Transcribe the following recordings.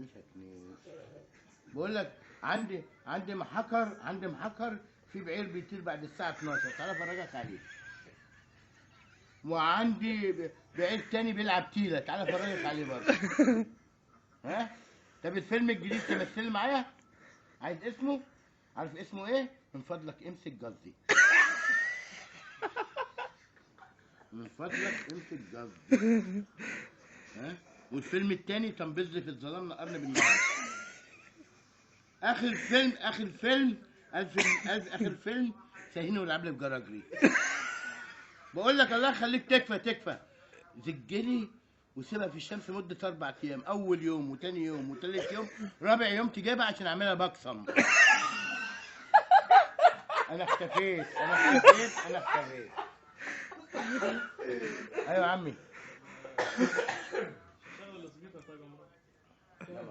هنيشك نيش. بقول لك عندي محكر، عندي محكر في بعير بيطير بعد الساعة 12، تعالى افرجك عليه. وعندي بعير تاني بيلعب تيلة، تعالى افرجك عليه برضه. ها؟ طب الفيلم الجديد تمثل معايا؟ عايز اسمه؟ عارف اسمه ايه؟ من فضلك امسك جزي. من فضلك امسك جزي. ها؟ والفيلم التاني تنبذ في الظلام نقرني بالنهار. اخر فيلم، اخر فيلم، الف الف اخر فيلم ساهين والعبل بجراجري. بقول لك الله يخليك تكفى تكفى، زجلي وسيبها في الشمس مدة 4 أيام، أول يوم وتاني يوم وتالت يوم، رابع يوم تجيبها عشان أعملها بقسم. أنا اختفيت، أنا اختفيت، أنا اختفيت. أيوة يا عمي. شغل ال speaker طيب يا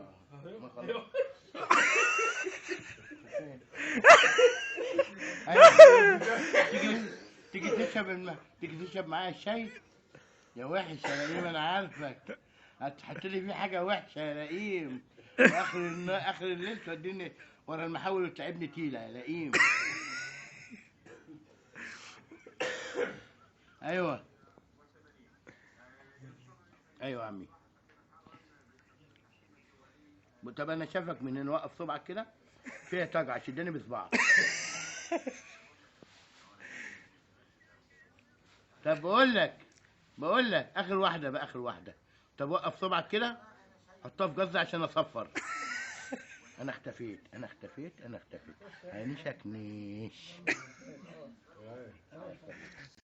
لا ما خلاص. أيوة. تيجي تشرب تيجي تشرب معايا الشاي؟ يا وحش يا لئيم، انا عارفك هتحط لي فيه حاجة وحشة يا لئيم، واخر اخر الليل توديني ورا المحاول وتلعبني تيله يا لئيم. ايوه ايوه يا عمي. طب انا شافك من هنا، وقف صبعك كده فيها طجعه، شدني بصبعك. طب بقول لك اخر واحدة بقى، اخر واحدة. طب وقف صبعك كده، حطها في جزة عشان اصفر. انا اختفيت، انا اختفيت، انا اختفيت. هنيشك نيش.